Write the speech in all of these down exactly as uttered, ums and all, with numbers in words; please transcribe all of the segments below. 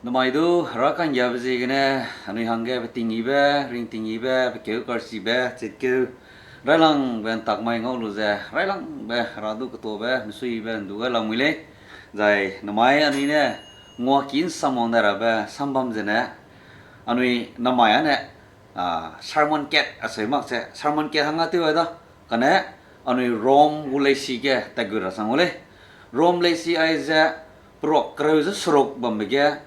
Namai du, Hera ka'nggiabe ziegene, anui hangge peting yibe, ringting yibe, pekeu karchibe, chitkeu, railangbe ntak mai ngau lu ze, railangbe Hera du ketobe, mesuibe ndu gai lamui lei. Zai namai anui ne, nguaki nsam wang dai rabe sambam zene, anui namai ane, sermon kat aseu mak ze, sermon kat hangge tew ai da, kane anui Rom gu leisi ge tatgu ra chang gu lei. Rom leisi aize peruak kereu ze seruk bambe ge,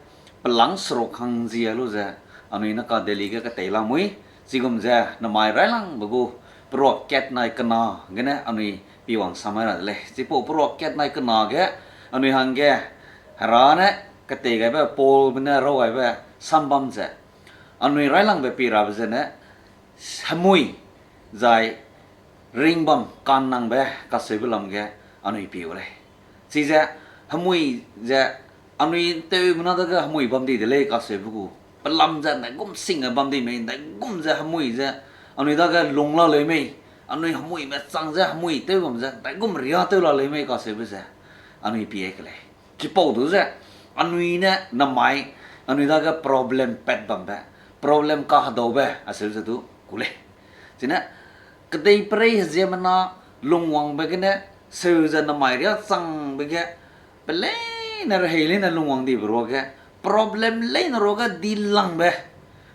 pelâng seruk hang zi ai lu ze, anui ne ka Delhi ge ketei lamui, chigum ze namai railangbe gu peruak kat nai kena gene anui piwang samai ra de lei. Chipau peruak kat nai kena ge, anui hangge, Hera ne ketei gaibe Paulbe ne raw gaibe sambam ze, anui railangbe pie rabe zene, hemui, zai ringbam kannangbe kaseube lam ge anui pie gu lei. Chize hemui ze anui ntewmena dage hemui bam di de lei kaseube gu, pelam ze ndaigum sing ge bam di mei, ndaigum ze hemui ze anui dage lung la leu mei, anui hemuime chang ze hemui tew bam ze ndaigum riâ tew la leu mei kaseube ze anui pie ke lei. Chipau du ze, anui ne namai, anui dage problem pat bambe, problem kahedaube aseu ze du ku lei. Chine, kedeiperei heziemmena lungwangbe gene, seu ze namai riâ changbe ge, pe leine rehei leine lungwang dibe ruage, problem leine ruage dilangbe.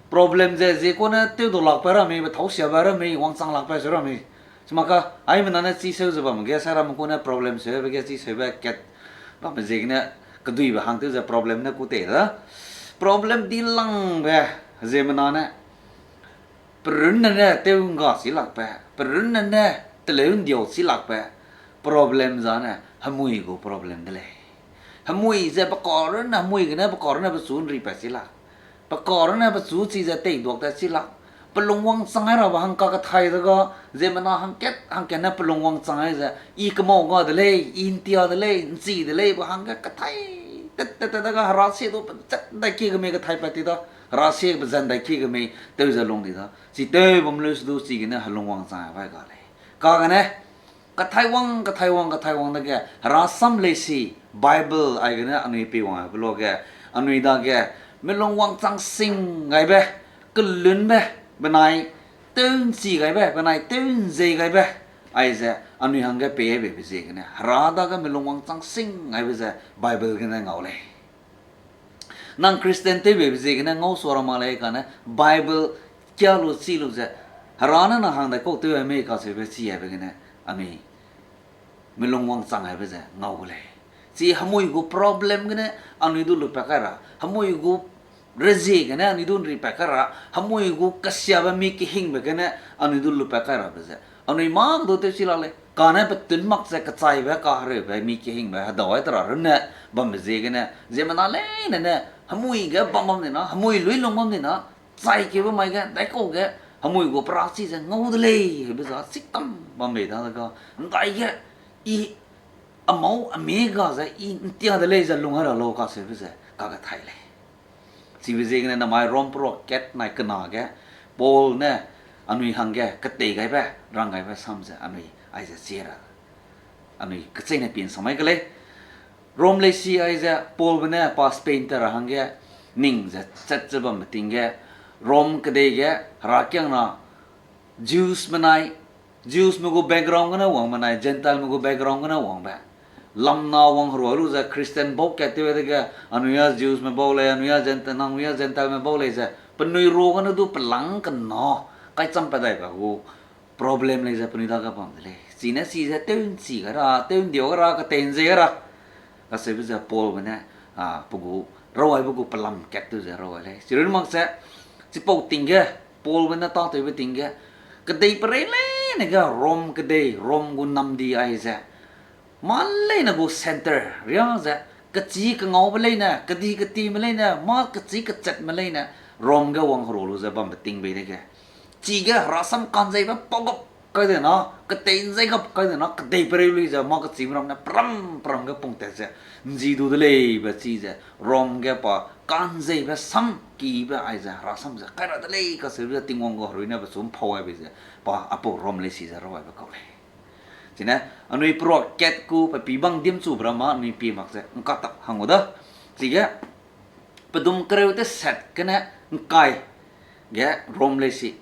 Problem ze ziekune tewdau lakbe ra mei, pe thausiabe ra mei, wangchang lakbe seu ra mei. Chima ka, aimena ne chi seu ze bam ge, sai ramme ku ne problem seube ge chi seube kat bambe ziegene, keduibe hang tew ze problem ne ku tei da. Problem dilangbe ziemmena ne, perunne ne tew'ngga chi lakbe, perunne ne teleu ndiau chi lakbe, problem zane hemui gu problem de lei. Hemui ze pe karunne hemui gene pe karunne pechu ’nri pat chi lak. Pe karunne pechu chi ze teiduak tat chi lak. Pe lung wangchang ai rabe hang kakethai de ga, ziemmena hangkat hangkat ne pe lung wangchang ai ze, I kemau ga de lei, I ’ntia de lei, ’nchi de lei, be hangge kethai tat tat tat de ga, herasie du pezat ’ndaikie ge mei kethai pat ti da, herasie pezat ’ndaikie ge mei tew ze lung di da. Chi tew bam leu se du chigene helung wangchang ai bai ga lei. Kagene, kethaiwang, kethaiwang, kethaiwang dege, herasam leisi, Bible aigene anui peiwang aibe luage, anui dage, melung wangchang sing gaibe, kelunbe, benai tew ’nchi gaibe, benai tew ’nzei gaibe, aize anui hangge pei ai beibe ziegene, hera dage melung wangchang sing gaibe ze Bible gene ngau lei. Nang Christian tewbeibe ziegene ngau sua ra mak lei kane Bible kia lu chi lu ze, hera ne nang hang daikau tew ai mei kacheube chi aibe gene, anui melung wangchang aibe ze ngau gu lei. Chi hemui gu problem gene anui du lupat kai ra, hemui gu rezie gene anui du ’nripat kai ra, hemui gu kesiabe mi kehingbe gene anui du lupat kai rabe ze, anui mâ du tew chi lak lei. Kane petun mak ze kechaibe kahereube mi kehingbe hedau ai tera runne bambe ziegene, ziemmena leine ne, hemui ge bam bam di na, hemui luilung bam di na, chai keube mai ge, daikau ge, hemui gu perachi ze ngau de lei, hebe za chikam bam bei dade ga, ’ndai ge, I amau amie ga ze I ’ntia de lei ze lung ai ra lau kacheube ze kakethai lei. Chibe ziegene namai Rom peruak kat nai kena ge, Paul ne anui hangge ketei gaibe, rang gaibe sam ze anui aize chi ra, anui kecheîne pin samai ke lei. Rom leisi aize Paulbe ne pa Spain te ra hangge ning ze chat ze bambe ting ge, Rom kedei ge herakiangna Jews menai, Jewsme gu background gene wang menai, Gentileme gu background gene wangbe, lamna wang herua lu ze Christian bau kat tew dege, anui a Jewsme bau lei, anui a Gentile, nangnui a Gentileme bau lei ze, penui ru gene du pelâng kena, kaicham padaibe gu problem lei ze penui dage bam de lei. Chine chi ze tew ’nchi gai ra, tew ’ndiau gai ra, ketei ’nzei gai ra. Kacheube ze Paulbe ne, a, pe gu, rawaibe gu pelam kat tew ze rawai lei. Chirun mak ze, chipau ting ge, Paulbe ne tâtewbe ting ge, kedei perei leine ge Rom kedei, Rom gu namdi aize, mâ leine gu centre riâ ze, kechî kengaube leine, kedi ketime leine, mâ kechî kechatme leine, Rom ge wang herua lu ze bambe ting bei dege, chige herasam ka'nzeibe pau gap kai de na, ketei ’nzei gap kai de na, kedei perei lui ze mâ kechîme ram ne peram peram ge pungtat ze, ’nji du de lei be chi ze, Rom ge pa ka'nzeibe sam kibe aize herasam ze kai ra de lei kacheube ze Tingwang gu herui ne pechu ’mpau ai bei ze, pa aipau Rom leisi ze rawaibe kau lei. Chine, anui peruak kat gu pe pî bang dimchube ramme anui pie mak ze ’ngkatap hang gu da. Chige, Pedum kereu teset gene ’ngkai ge Rom lei si,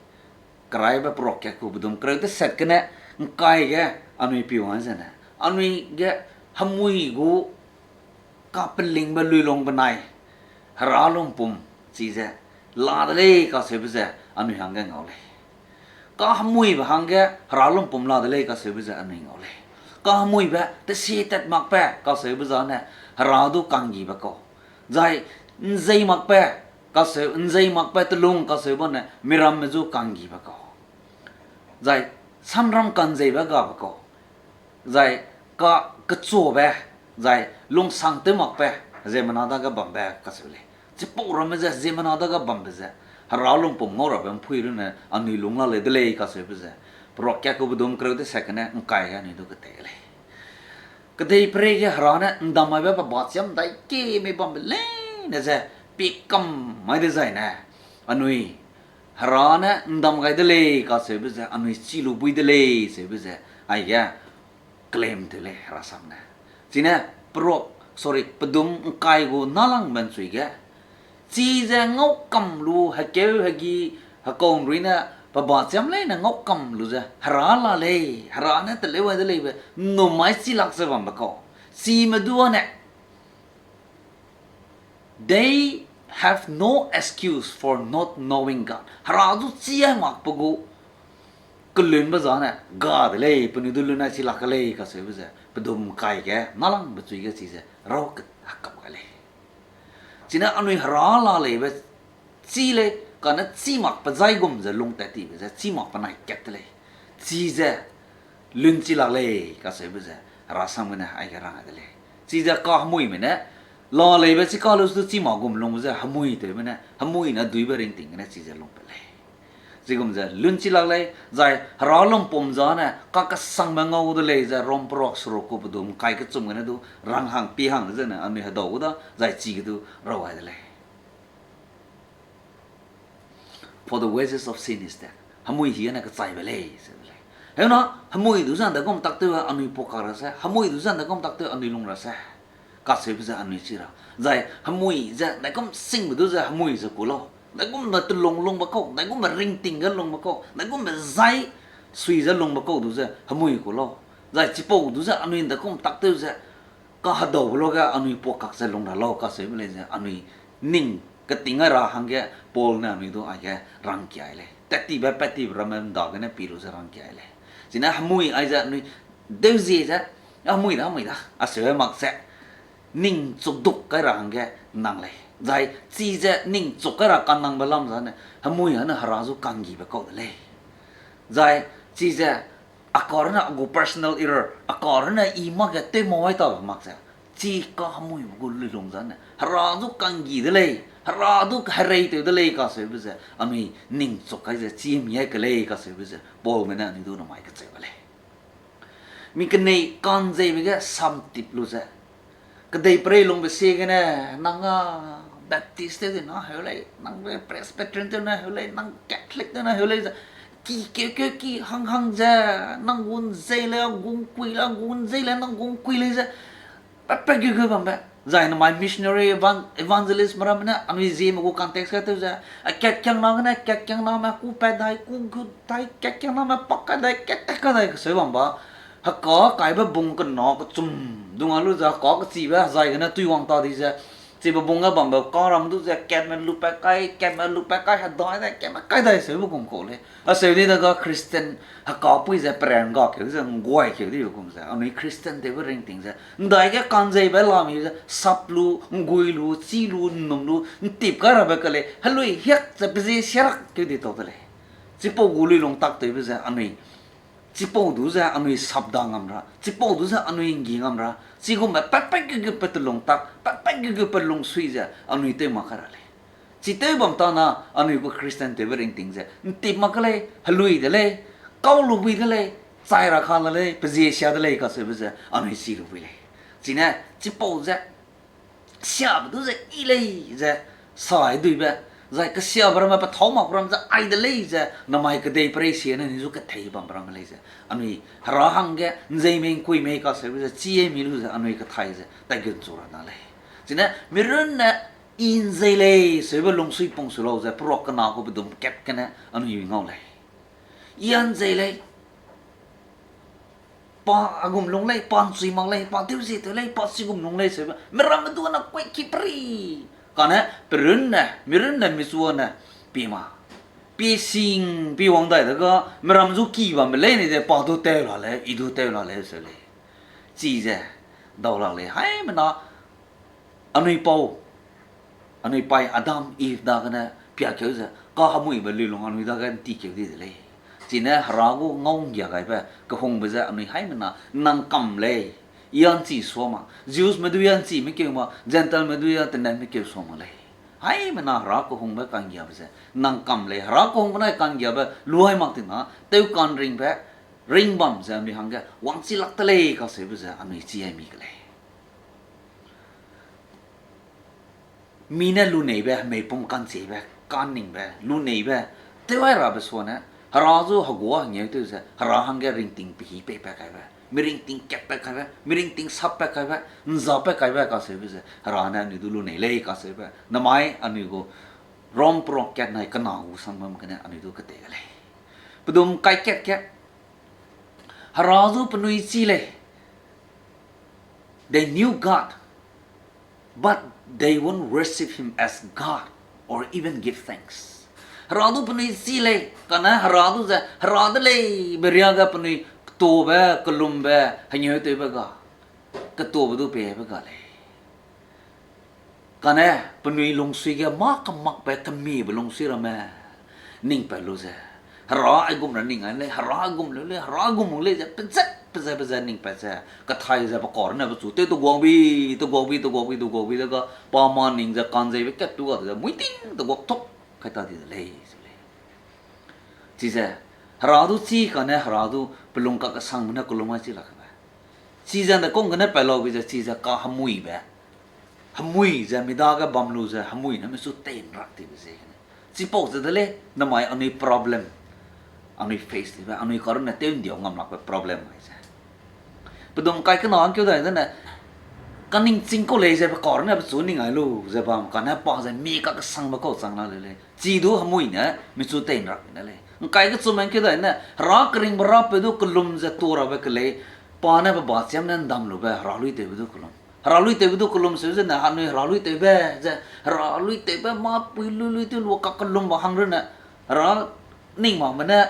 keraibe perok kat ku pedum kereu teset gene ’ngkai ge anui piwang zene, anui ge hemui gu kapelingbe luilung benai Hera lumpum chize la de lei kacheube ze anui hangge ngau lei. Kahemuibe hangge Hera lumpum la de lei kacheube ze anui ngau lei. Kahemuibe tesie tat makbe kacheube zane Hera du kanggibe kau. Zai ’nzei makbe kacheu, ’nzei makbe telung kacheube ne miramme zu kanggibe kau. Zai samram kanzeibe gabe kau. Zai ka kechuabe, zai lungsang tew makbe, ziemmena dage bambe kacheu lei. Chipau ramme ze ziemmena dage bambe ze Hera lumpum ngau rabe ’mpui runne anui lung la lei de lei kacheube ze, perok kat ku pedum kereu teset gene ’ngkai ge anui du ketei lei. Kedeiperei ge Hera ne ’ndam maibe pe ba chiam dai ki mei bambe leine ze pie kam mai dezaine, anui Hera ne ’ndam gai de lei kacheube ze anui chi lu bui de lei cheube ze aige claim tew lei Hera sam ne. Chine perok, sorry, pedum ’ngkai gu nâlangbe ’nchui ge, chize ngau kam lu hekeu hegi hekau ’nrui ne pe ba chiam leine ngau kam lu ze Hera la lei, Hera ne teleu ai de leibe ’nnum mai chi lak ze bambe kau. Chime du âne They have no excuse for not knowing God. Hera zu chi ai makbe gu kelunbe zane ga de lei, penui du lun ai chi lak ke lei kacheube ze pedum ’ngkai ge nâlangbe chui ge chize rau ke hekap gai lei. Chine anui Hera la leibe chi lei, kane chî makbe zai gum ze lung tat tibe ze chî makbe nai kat de lei. Chize lun chi lak lei kacheube ze Hera sam gene aige rang ai de lei. Chize kahemuime ne la leibe chika lu du chî mak gum lungbe ze hemui tewbe ne, hemui ne duibe ringting gene chize lung pat lei. Chigum ze lun chi lak lei, zai Hera lumpum zane kakesangbe ngau de lei ze Rom perok seruk ku pedum ’ngkai kechum gene du rang hang pie hang zene anui hedau gu da, zai chige du rau ai de lei. For the wages of sin is death. Hemui hi ane kechaibe lei, ze de lei. Heuna, hemui du ze ’ndaigum tak tew anui puakak ra se, hemui du ze ’ndaigum tak tew anui lung ra se kacheube ze anui chi ra. Zai hemui ze ’ndaigum singbe du ze hemui ze ku lau. ’Ndaigumbe telung lungbe kau, ’ndaigumbe ringting ge lungbe kau, ’ndaigumbe zai sui ze lungbe kau du ze hemui ku lau. Zai chipau du ze anui ’ndaigum tak tew ze kahedaube luage anui puakak ze lung ra lau kacheube lei ze anui ning keting ai ra hangge Paul ne anui du aige rangkiai lei. Tat tibe, pat tibe ramme ’ndagene pi lu ze rangkiai lei. Chine hemui aize anui deuzie ze, hemui da, hemui da, acheu mak ze ning chukduk kai ra hangge nang lei. Zai chize ning chuk kai ra kanangbe lam zane, hemui ane Hera zu kanggibe kau de lei. Zai chize a karune a gu personal error, a karune i makge tew mau ai tabe mak ze, chi kahemuibe gu luilung zane Hera zu kanggi de lei, Hera du hereitew de lei kacheube ze anui ning chuk kai ze chi mi ai ke lei kacheube ze Paulme ne anui du namai kacheu ba lei. Mi kenei ka'nzeibe ge samtip lu ze, kedeiperei lungbe siegene, nang â Baptist tew di na heu lei, nang be Presbyterian tew na heu lei, nang Catholic tew na heu lei ze, ki keu keu ki hang hang ze, nang gu ’nzei le, a gu ’ngkui le, a gu ’nzei le, nang gu ’ngkui lei ze, pat pat geu geu bambe. Zai namai missionary, evan-, evangelistme ramme ne anui Zeme gu context ge tew ze, a kat kiangname ne kat kiangname kû pat dai, kû gut dai, kat kiangname pak kai dai, kat tat kai dai kacheu bam ba. Heka kaibe bung kena kechum dung a lu ze, heka kechibe hezai gene tuiwang ta di ze, chibe bung ge bambe karam du ze, katme lupat kai, katme lupat kai, hedai dai, katme kai dai seube gum kau lei. Aseu di dega Christian hekapui ze peran ga keu ze, ’ngguai keu dibe gum ze, anui Christian tewbe ringting ze ’ndaige ka'nzeibe lami ze, sap lu, ’nggui lu, chî lu, ’nnum lu, ’ntip kai rabe ke lei, helui hiak ze pezie siarak keu di tau de lei. Chipau gu luilung tak tewbe ze anui, chipau du ze anui sap da ngam ra, chipau du ze anui ’nggi ngam ra, chigumbe pat pat geu geu pe telung tak, pat pat geu geu pe lungsui ze anui tew mak kai ra lei. Chi tew bam ta na anui gu Christian tewbe ringting ze ’ntip mak ke lei, helui de lei, kau lu bui de lei, chai ra ka de lei, pezie sia de lei kacheube ze anui chi lu bui lei. Chine chipau ze siabe du ze i lei ze, sai duibe, zai kesiabe ramme pethâu makbe ram ze ai de lei ze, namai kedeiperei siene ni zu kethei bambe ramme lei ze, anui Hera hangge ’nzei mei ’ngkui mei kacheube ze, chi ei mi lu ze anui kethai ze, tai gun chu ra na lei. Chine mirunne I ’nzei lei seube lungsui pung su lau ze, peruak kena gu pedum kat gene anui ngau lei. I a ’nzei lei, pa a gum lung lei, pa ’nchui mak lei, pa tewzie tew lei, pa chigum lung lei seube, miramme du na kuiki peri. Kane, perunne, mirunne, michuane, pie ma. Pie sing, pie wang dai de ga, miram zu ki bambe leine de, pa du tew la lei, i du tew la lei seu lei. Chize, dau lak lei, haimena, anui pau, anui pai Adam, Eve dagene piakeu ze, kahemuibe luilung anui dage ’ntikeu di de lei. Chine Hera gu ngau ’nggia gaibe, kehungbe ze anui haimena nang kam lei, i a ’nchi sua mak, Jewsme du i a ’nchime keu mak, Gentileme du i a tenetme keu sua mak lei. Haimena Hera kehungbe ka'nggiabe ze nang kam lei, Hera kehungbe nai ka'nggiabe luai mak tina, tew ka'nringbe, ringbam ze anui hangge wangchi lak de lei kaseube ze anui chi ai mi ke lei. Mi ne luneibe, hemeipum ka'nchibe, ka'nningbe, luneibe, tew ai rabe suane, Hera zu hegua hengeu tew ze, Hera hangge ringting pehî peipat kaibe, miringting katpat kaibe, miringting sappat kaibe, ’nzapat kaibe kaseube ze, Hera ne anui du lunei lei kaseube, namai anui gu Rom peruak kat nai kena gu sam bam gene anui du ketei ga lei. Pedum kai kat ge, Hera zu penui chi lei. They knew God, but they won't worship him as God or even give thanks. Hera du penui chi lei, kane Hera du ze Hera de lei be riage penui ketobe, kelumbe, hengeu tewbe ga, ketobe du pebe ga lei. Kane penui lungsui ge mâ kemakbe kemiebe lungsui ramme ning pat lu ze, Hera aigum ra ning ai lei, Hera aigum leu lei, Hera aigum lei ze pezat pezat pezat ning pat ze, kathai ze pe kar ne pechu tew teguakbi, teguakbi, teguakbi, teguakbi de ga, pa ma ning ze ka'nzeibe kat tu ga ze, muiting teguak tok kai ta di de lei, ze lei. Chize, Hera du chi kane Hera du pelung kakesangme ne kelum ai chi lak kebe. Chize ’ndaikung gene pat lau bi ze chize kahemuibe. Hemui ze mi dage bam lu ze hemui ne michu tei'nrak tibe ziegene. Chipau ze de lei, namai anui problem, anui face tibe, anui karunne tew ’ndiau ngam lakbe problem ai ze. Pedum kai kena hangkeu dai zene, kaningching kau lei ze pe karunne pechu ning ai lu ze bam, kane pa ze mi kakesangbe kau chang la leu lei. Chi du hemui ne michu tei'nrak ne lei. ’Ngkai kechum hangkeu dai ne, Hera keringbe rapeu du kelum ze tu rabe kelei, pa ne pe bachiam ne ’ndam lube, Hera luitewbe du kelum. Hera luitewbe du kelum seu zene, anui Hera luitewbe, ze, Hera luitewbe mâ pui lui lui tew lu kakellumbe hang runne, Hera ning makme ne,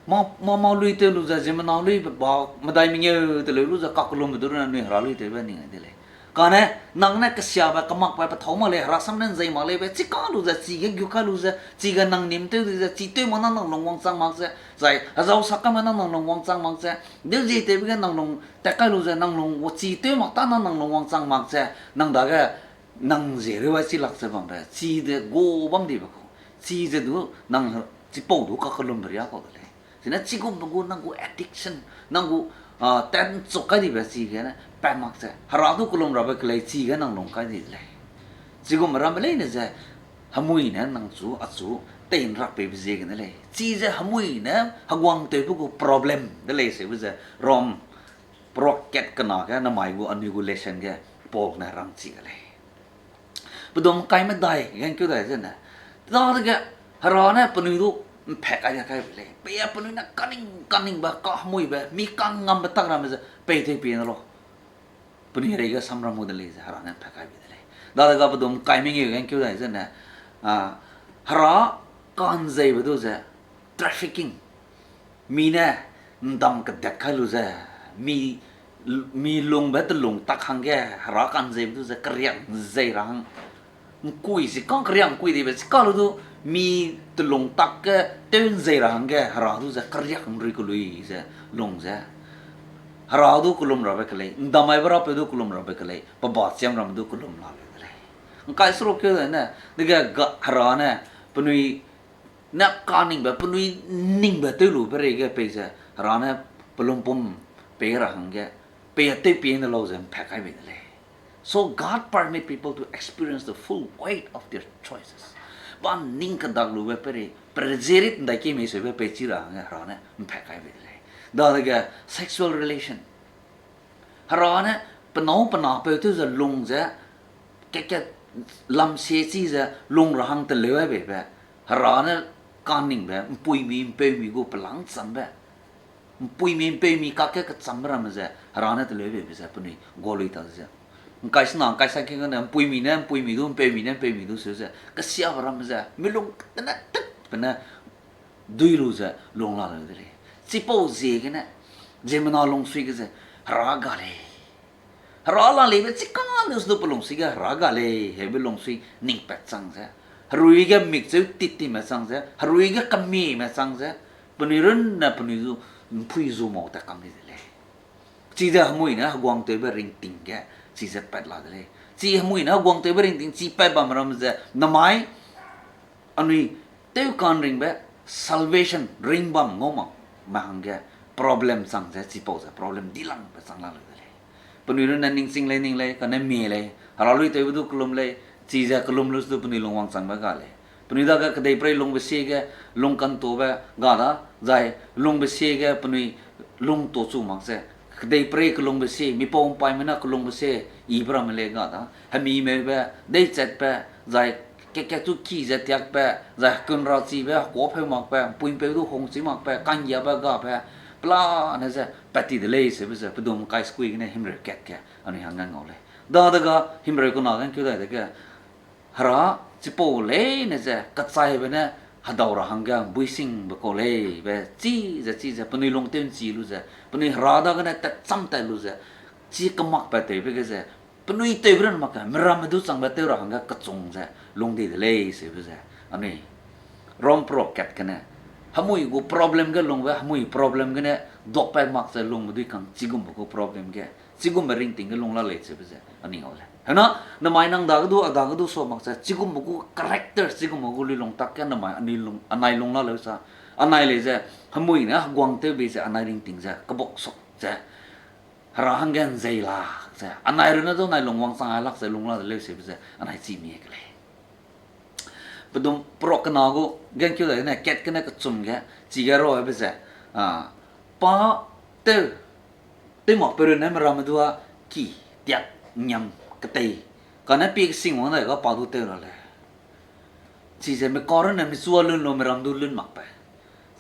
mâ, mâ, mâ lui tew lu ze, ziemmena lui ba, medai mengeu teleu lu ze kakellumbe du runne, anui Hera luitewbe ning ai de lei. Kane, nang ne kesiabe, kemakbe, pethâu mak lei, Hera sam ne ’nzei mak leibe, chika lu ze, chige gu kai lu ze, chige nang nim tew di ze, chi tew mak na nang lung wangchang mak ze, zai, hezau sak kai mak na nang lung wangchang mak ze, deu zie tewbe ge nang lung tat kai lu ze, nang lung wa chi tew mak ta na nang lung wangchang mak ze, nang dage, nang zie reu ai chi lak ze bambe, chi de gu bam dibe kau, chi ze du, nang, chipau du kakellumbe riâ kau de lei. Zene chigumbe gu nang gu addiction, nang gu, ah, tan chuk kai dibe chigene, pat mak ze, Hera du kelum rabe kelei chige nang lung kai di de lei. Chigumbe ramme leine ze, hemui ne nang chu, achu, tei'nrak peibe ziegene lei. Chize hemui ne heguang tewbe gu problem de lei seube ze, Rom, peruak kat kena ge, namai gu anui gu lesson ge, Paul ne rangchi ga lei. Pedum kai medai, ge ’ngkeu dai zene. Dadege, Hera ne penui du ’mpat kai de kai be lei. Pei a penui ne kaning, kaningbe, kahemuibe, mi kangngambe tak ramme ze, pei tei pie ne lau. Penui reige samram gu de lei ze, Hera ne ’mpat kai be de lei. Dadege pedum kai mengeu ge ’ngkeu dai zene. Ah, Hera ka'nzeibe du ze, trafficking. Mi ne ’ndam kedat kai lu ze, mi, mi lungbe telung tak hangge, Hera ka'nzeibe du ze, keriak ’nzei ra hang. ’Ngkui si kang keriak ’ngkui dibe, si ka lu du, mi telung tak ge, tew ’nzei ra hangge, Hera du ze, keriak ’nrui kelui ze, lung ze. Hera du kelum rabe kelei, ’ndamaibe rapeu du kelum rabe kelei, pe bachiam ramme du kelum la leu de lei. ’Ngkai seruk keu dai ne, dege ga, Hera ne, penui ne kaningbe, penui ningbe tew lube reige pei ze, Hera ne pelumpum pei ra hangge, pei a tew pie ne lau ze ’mpat kai bei de lei. So God permit people to experience the full weight of their choices. Pa ning kedak lube peirei, perezerit ’ndaikimei seube peichi ra hangge Hera ne ’mpat kai bei de lei. Dadege sexual relation. Hera ne penâu penapeu tew ze lung ze, kat kat lamsie chi ze lung ra hang teleu ai beibe, Hera ne kaningbe, ’mpuimi ’mpeumi gu pelâng chambe, ’mpuimi ’mpeumi kakge kechambe ramme ze Hera ne teleu beibe ze penui guâ lui ta ze. ’Ngkai sena, ’ngkai sa kegene ’mpuimi ne ’mpuimi du, ’mpeumi ne ’mpeumi du seu ze kesiabe ramme ze milung tene tet pe ne dui lu ze lung la leu de lei. Chipau ziegene, ziemmena lungsui ge ze, Hera ga lei. Hera la leibe chika lu se du pe lungsui ge Hera ga lei, heube lungsui ning pat chang ze, herui ge mikcheu tit time chang ze, herui ge kemieme chang ze, penui runne penui zu ’mpui zu mau tat kam di de lei. Chize hemui ne heguangtewbe ringting ge, chize pat la de lei. Chi hemui ne heguangtewbe ringting chi pat bam ramme ze, namai anui tewka'nringbe salvation ringbam ngau mak me hangge problem chang ze, chipau ze problem dilangbe chang la leu de lei. Penui runne ningching lei ning lei, kane mie lei, Hera luitewbe du kelum lei, chize kelum lu se du penui lungwang changbe ga lei. Penui dage kedeiperei lungbe sie ge lung kantobe ga da, zai lungbe sie ge penui lung tochu mak ze, kedeiperei kelungbe sie, mipau ’mpaime ne kelungbe sie, ibe ramme lei ga da, hemimeube, deichatbe, zai kekatchu ki ze tiakbe, zai hekunrachibe, hekuâpheu makbe, ’mpui'mpeu du hungchi makbe, ka'nggiabe gabe, pelane ze pat ti de lei seube ze, pedum ’ngkai sekui gene himreu kat ge anui hangge ngau lei. Dadege himreu kena ge ’ngkeu dai dege, Hera chipau leine ze kechaibe ne hedau ra hangge ’mbuisingbe kau lei be, chize chize penui lungtew ’nchi lu ze, penui Hera dagene tatcham tat lu ze, chi kemakbe tewbe ge ze, penui tewbe ran mak ge, miramme du changbe tew ra hangge kechung ze lung di de lei seube ze, anui Rom perok kat gene, hemui gu problem ge lungbe, hemui problem gene duakpat mak ze lungbe dui kang chigumbe gu problem ge, chigumbe ringting ge lung la lei seube ze anui ngau lei. Hena, namai nang dage du, a dage du sua mak ze, chigumbe gu character, chigumbe gu luilung tak ge namai anui lung, anai lung la leu sa, anai lei ze, hemui ne heguangtewbe ze anai ringting ze kebak suk ze, Hera hangge ’nzei lak ze, anai runne du anai lungwang chang ai lak ze lung la de leu seube ze anai chî mi ke lei. Pedum perok kena gu ge ’ngkeu dai ne, kat gene kechum ge, chige rabe ze, a, pa tew, tew makpeu runne miramme du a ki, tiak, ’ngiam, ketei, kane pie kesing wang dai ga pa du tew ra lei. Chize mika runne michu a lun lu miram du lun makbe.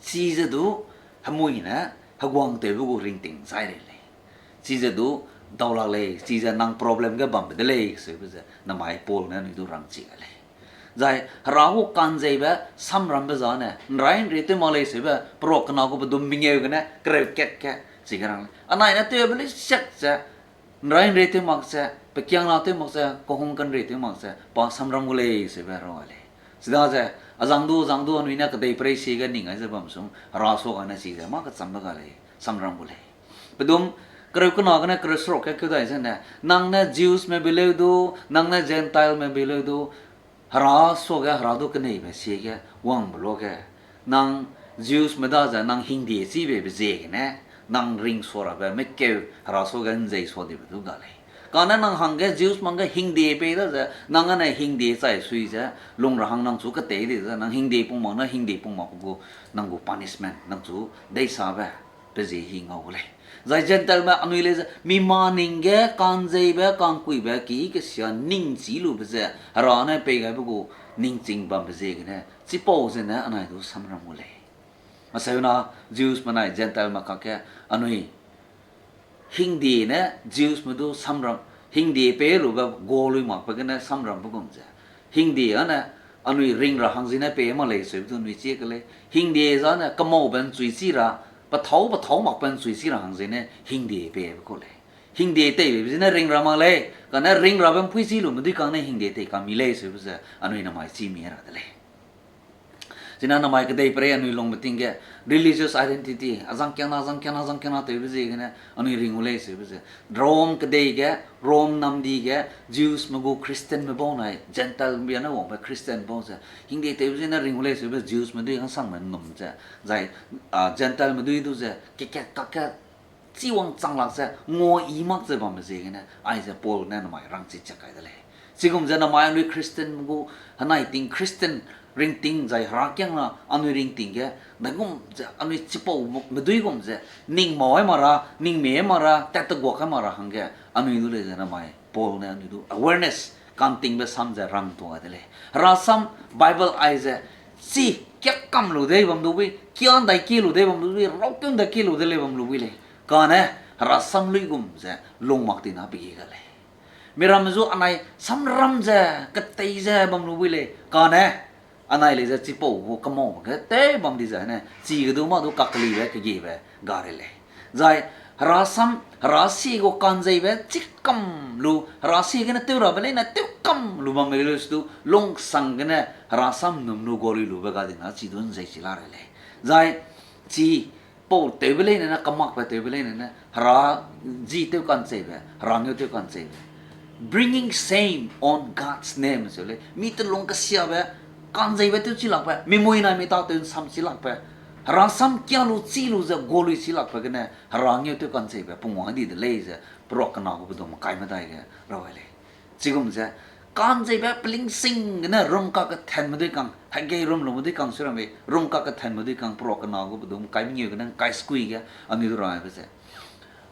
Chize du hemui ne heguangtewbe gu ringting zai rei lei. Chize du dau lak lei, chize nang problem ge bambe de lei seube ze namai Paul ne anui du rangchi gai lei. Zai Hera gu ka'nzeibe samrambe zane, ’nrai ’nrei tew mak lei seube, perok kena gu pedum mengeu gene kereu kat ge, chige rang lei. Anai ne tewbe lei siak ze, ’nrai ’nrei tew mak ze, pekiangna tew mak ze, kehung kanrei tew mak ze, pa samram gu lei seube rang gai lei. Chidaze, azang du, azang du, anui ne kedeiperei sie ge ning ai ze bam sum, Hera suagane chize mâ kechambe ga lei, samram gu lei. Pedum kereu kena gene kereu seruk ge keu dai zene, nang ne Jewsme be leu du, nang ne Gentileme be leu du, Hera suage Hera du keneibe sie ge wangbe luage, nang Jewsme daze nang hingdie chibeibe ziegene, nang ring sua rabe mekeu Hera suage ’nzei sua dibe du ga lei. Kane nang hangge Jewsme hangge hingdie pei daze, nang ane hingdie chai sui ze, lung ra hang nang chu ketei di ze, nang hingdie pung mak ne hingdie pung mak gu, nang gu punishment, nang chu deisabe, pe zie hi ngau gu lei. Zai Gentileme anui lei ze, mi ma ning ge ka'nzeibe, ka'ngkuibe, ki kesia ningchi lube ze, Hera ne pei gaibe gu ningching bambe ziegene, chipau zene anai du samram gu lei. Maseuna Jewsme nai Gentileme kakge anui hingdie ne Jewsme du samram, hingdie pei lube ga lui makbe gene samrambe gum ze, hingdie ane anui ring ra hang zene pei mak lei seube du anui chie ke lei. Hingdie zane kemaube ’nchui chi ra, pethâu pethâu makbe ’nchui chi ra hang zene hingdie peibe kau lei. Hingdie teibe zene ring ra mak lei, kane ring rabe ’mpui chi lume dui kang ne hingdie tei kami lei seube ze anui namai chî mi ra de lei. Chine namai kedeiperei anui lungbe ting ge, religious identity, azang kiangna, azang kiangna, azang kiangna tewbe ziegene anui ring gu lei seube ze, Rom kedei ge, Rom namdi ge, Jewsme gu Christianme bau nai Gentileme biane wangbe Christian bau ze, hingdie tewbe ziegene ring gu lei seube Jewsme dui hangsangme ’nnum ze, zai, a, Gentileme dui du ze kekat kakge chi wangchang lak ze ngua i mak ze bambe ziegene, aize Paul ne namai rangchi chak kai de lei. Chigum ze namai anui Christian gu, henai ting Christian ringting zai herakiangna anui ringting ge, daigum ze anui chipau medui gum ze, ning mau ai mak ra, ning mei ai mak ra, tat teguak ai mak ra hangge, anui du lei ze namai Paul ne anui du awareness Ka'ntingbe sam ze rang tuâ de lei. Herasam Bible aize, chi kiak kam lu dei bam lu bui, kia ’ndai kie lu dei bam lu bui, raukeu ’ndai kie lu de lei bam lu bui lei. Kane, herasam luigum ze lung mak tina pe gi ga lei. Miramme zu anai samram ze, ketei ze bam lu bui lei. Kane, anai lei ze chipau gu kemau ge tew bam di zai ne, chi ge du mâ du kakelibe kegiebe ga rei lei. Zai herasam, herasie gu ka'nzeibe chikam lu, herasie gene tew rabe leine tew kam lu bam lei lu su du, lungsang gene herasam ’nnum lu gualui lube ga dina chi du ’nzei chi la rei lei. Zai chipau tewbe leine ne, kemakbe tewbe leine ne, hera ji tew ka'nzeibe, hera ngeu tew ka'nzeibe. Bringing shame on God's name seu lei. Mi telung kesiabe, ka'nzeibe tew chi lakbe, mi mui nai mi tâtew ’nsam chi lakbe, herasam kia lu chi lu ze gualui chi lakbe gene, hera ngeu tew ka'nzeibe pungwang di de lei ze, peruak kena gu pedum kai medai ge raw lei. Chigum ze, ka'nzeibe pelingsing gene rum kakethenme dui kang, hegei rum lume dui kang sui ramme, rum kakethenme dui kang peruak kena gu pedum kai mengeu gene kai sekui ge, anui du raibe ze,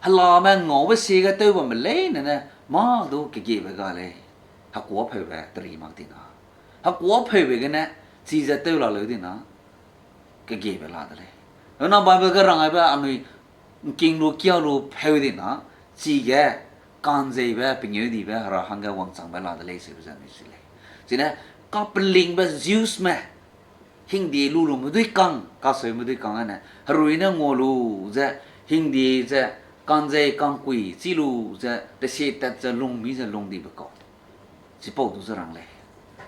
helame ngaube sie ge tew bamme leine ne, mâ du kegiebe ga lei. Hekuâpheube teri mak dina, hekuâpheube gene, chize tew la leu dina, kegiebe la de lei. Hena Bible ge rang aibe anui ’ngking lu kia lu pheu dina, chige ka'nzeibe pengêudibe hera hangge wangchangbe la de lei seube ze anui chi lei. Chine, kapelingbe Jewsme, hingdie lu lume dui kang, kaseume dui kang ane, herui ne ngua lu ze, hingdie ze, ka'nzei kangkui chî lu ze, pesie tat ze lung mi ze lung dibe kau. Chipau du ze rang lei.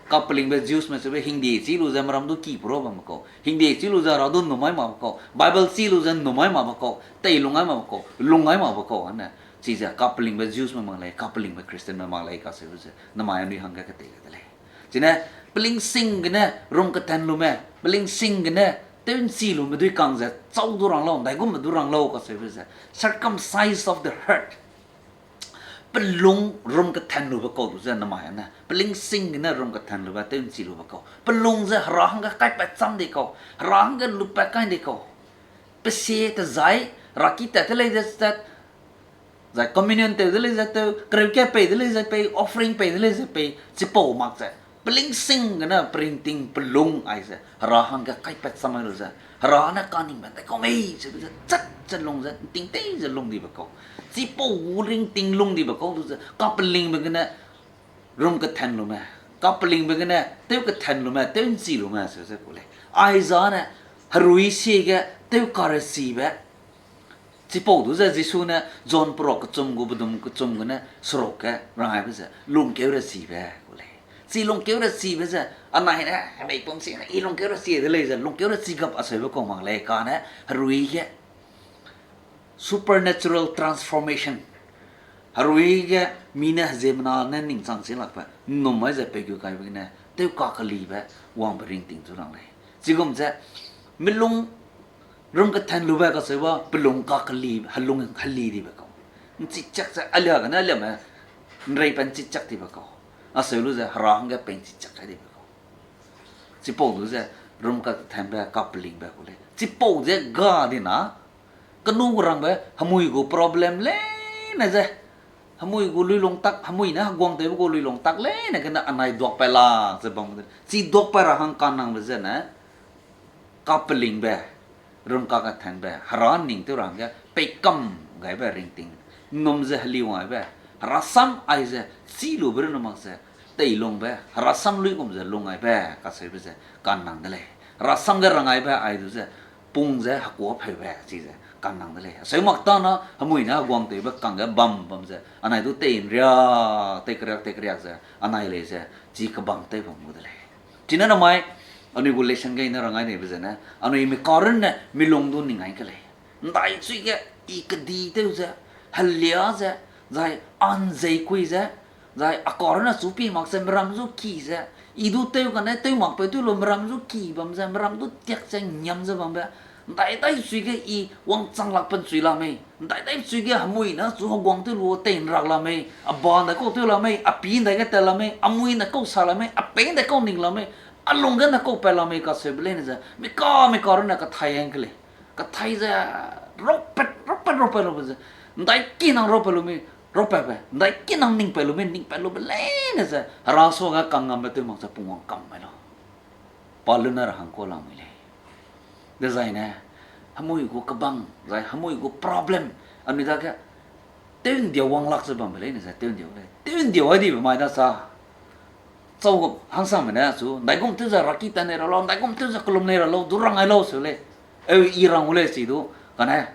Kapelingbe Jewsme seube hingdie chî lu ze meram du ki pera bamme kau. Hingdie chî lu ze hera du ’nnum ai makbe kau. Bible chî lu ze ’nnum ai makbe kau. Teilung ai makbe kau. Lung ai makbe kau ane. Chize kapelingbe Jewsme mak lei, kapelingbe Christianme mak lei kaseube ze namai anui hangge ketei le de lei. Chine, pelingsing gene rum kethen lume, pelingsing gene tew ’nchi lume dui kang ze, chau du rang lau, ’ndaigumbe du rang lau kaseube ze, circumcise of the heart. Pelung rum kethen lube kau du ze namai ane, pelingsing gene rum kethen lube tew ’nchi lube kau. Pelung ze hera hangge kaipat cham di kau, hera hangge lupat kai di kau. Pesie tezai, heraki tat te lei ze tat, zai communion tew de lei ze tew, kereu ke pei de lei ze pei, offering pei de lei ze pei, chipau mak ze, pelingsing gene peringting pelung aize hera hangge kaipat cham ai lu ze, hera ne kaningbe ’ndaikau mei seube ze chat ze lung ze, ’nting tei ze lung dibe kau. Chipau gu ringting lung dibe kau du ze, kapelingbe gene rum kethen lume, kapelingbe gene tew kethen lume, tew ’nchi lume seu ze ku lei. Aiza ne, herui sie ge tew karechibe, chipau du ze Jisu ne John peruak kechum gu bedum kechum gene seruk ge rang aibe ze, lungkeu rechibe ku lei. Chi lungkeu rechibe ze, anai ne, hemeipum si ne, i lungkeu rechi de lei ze, lungkeu rechi gap aseube kau mak lei, kane herui ge supernatural transformation. Herui ge mi ne heziemmena ne ningchang chi lakbe, ’nnum mai ze pei gu kaibe gene, tew kakelibe, wangbe ringting zu rang lei. Chigum ze, milung rum kethen lube kaseube, pelung kakeli, helung heli dibe kau. ’Nchi chak ze, alia gene aliame, ’nrei pe ’nchi chak dibe kau. Aseu lu ze, hera hangge pei ’nchi chak kai dibe kau. Chipau du ze, rum kakethenbe, kapelingbe ku lei. Chipau ze ga dina, kenu gu rangbe, hemui gu problem leine ze, hemui gu luilung tak, hemui ne heguang tewbe gu luilung tak leine gene anai duakpat lak ze bam de. Chi duakpat ra hang kanangbe zene, kapelingbe, rum kakethenbe, hera ning tew ra hangge peikam gaibe ringting, ’nnum ze heliwang aibe, herasam aize, chî lube runne mak ze, teilungbe, herasam luigum ze lung aibe, kaseube ze, kanang de lei. Herasam ge rang aibe ai du ze, pung ze hekuâpheube chize kanang de lei. Aseu mak tana, hemui ne heguang tewbe kangge bam bam ze, anai du tei ’nriak, tei keriak, tei keriak ze, anai lei ze, chi kebang tew bam gu de lei. Chine namai, anui gu lesson ge ne rang ai neibe zene, anui mi karunne milung du ning ai ke lei. ’Ndaichui ge, i kedi tew ze, helia ze, zai anzeikui ze, zai a karunne chu pi mak ze meram zu ki ze, i du tew kane tew makpeu tew lu meram zu ki bam ze, meram du tiak ze ngiam ze bambe, ’ndaidaichui ge i wangchang lak pen chui la mei, ’ndaidaichui ge hemui ne chu heguang tew lu tei ’nrak la mei, a ba ’ndaikau tew la mei, a pi ’ndaige tat la mei, a mui ’ndaikau sa la mei, a pei ’ndaikau ning la mei, a lung ge ’ndaikau pat la mei kaseube leine ze, mi ka mi karunne kathai hang ke lei. Kathai ze, rapat, rapat, rapat, rapat ze, ’ndaiki nang rapat lu mei, Rapabe, ’ndai kinang ning pat lube, ning pat lube leine ze, Hera suage kangngambe tew mak ze pungwang kam mai lau. Pa lune ra hangkau lamui lei. Dezaine, hemui gu kebang, zai hemui gu problem, anui dage, tew ’ndia wang lak ze bambe leine ze, tew ’ndia lei. Tew ’ndia ai dibe mai da sa. Chau hangsangme ne chu, ’ndaigum tew ze raki tat nei ra lau, ’ndaigum tew ze kelum nei ra lau, du rang ai lau seu lei. Eu I rang gu lei si du, kane,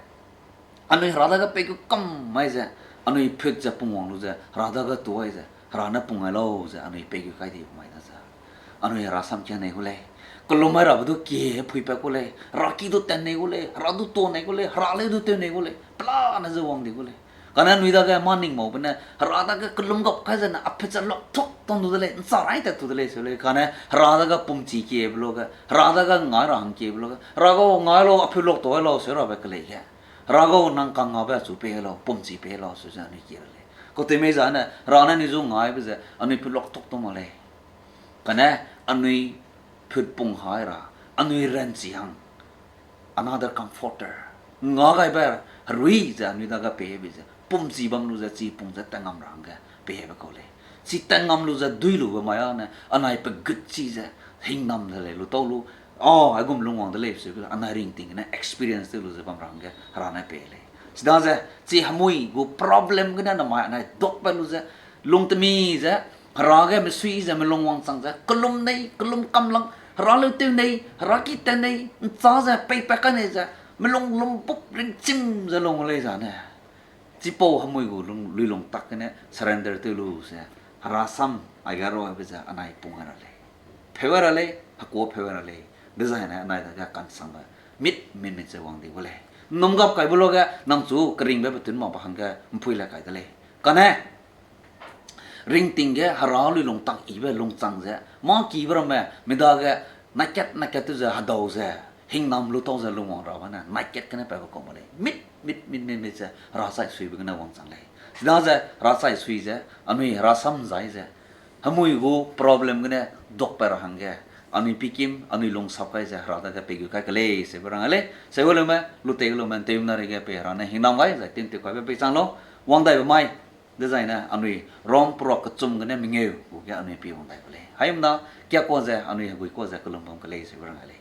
anui Hera dage pei gu kam mai ze, anui phut ze pungwang lu ze, Hera dage tuai ze, Hera ne pung ai lau ze, anui pei gu kai dibe mai da sa. Anui Hera sam kia nei gu lei. Kelum mai rabe du kie phuipat gu lei. Raki du tat nei gu lei. Hera du tuâ nei gu lei. Hera leu du tew nei gu lei. Pelane ze wang di gu lei. Kane anui dage mâ ning maube ne, Hera dage kelum gap kai zene, a phut ze lak thuk tang du de lei. ’Ncha rai tat tu de lei seu lei. Kane Hera dage pumchi kiebe luge, Hera dage ngai ra hangkiebe luge, Hera gau ngai lau, a phut lak tuâ lau seu rabe kelei ge, Hera gau nang kangngabe achu pei lau, pumchi pei lau seu ze anui kie ra lei. Kau tew mei zane, Hera ne anui zu ngaibe ze, anui phut lak thuk tang mak lei. Kane anui phut pung hai ra, anui ranchi hang, another comforter, nga gaibe herui ze anui dage peibe ze, pumchi bam lu ze chi pung ze tat ngam ra hangge peibe kau lei. Chi tat ngam lu ze dui lube mai â ne, anai pegut chi ze, hingnam de lei lu tau lu, a, aigum lungwang de lei seu, anai ringting gene experience tew lu ze bam ra hangge Hera ne pei lei. Chidaze, chi hemui gu problem gene namai anai dokpat lu ze, lungtemi ze, Hera ge mesui ze melung wangchang ze, kelum nei, kelum kam lang, Hera leu tew nei, Hera ki tat nei, ’ncha ze peipat kai nei ze, melung lumbup ringchim ze lung lei zane. Chipau hemui gu lung, luilung tak gene surrender tew lu ze, Hera sam aige raibe ze anai pung ai ra lei. Pheu ai ra lei, hekuâ pheu ai ra lei. Dezaine anai dage kansangbe mit, mit, mit ze wang di gu lei. Nnum gap kaibe luge nang chu keringbe petun mak ba hangge ’mpui le kai de lei. Kane, ringting ge Hera luilung tak yibe lungchang ze, mâ kibe ramme, midage, naikat, naikat tew ze, hedau ze, hingnam lu tau ze lungwang rabe ne, naikat gene patbe kau mak lei. Mit, mit, mit, mit, mit ze, Hera chai suibe gene wangchang lei. Chidaze, Hera chai sui ze, anui Hera sam zai ze, hemui gu problem gene dokpat ra hangge, anui pikim, anui lungsap kai ze, Hera dage pei gu kai ke lei, seube rang lei, seube lume, lu tei lume, ’nteumena reige pei Hera ne hingnam gai, zai tintew kaibe pei chang lau, wang daibe mai, dezaine anui Rom peruak kechum gene mengeu gu ge anui pi wang dai gu lei. Haimna, kiakua ze, anui hegui kua ze, kelum bam ke lei, seube rang lei.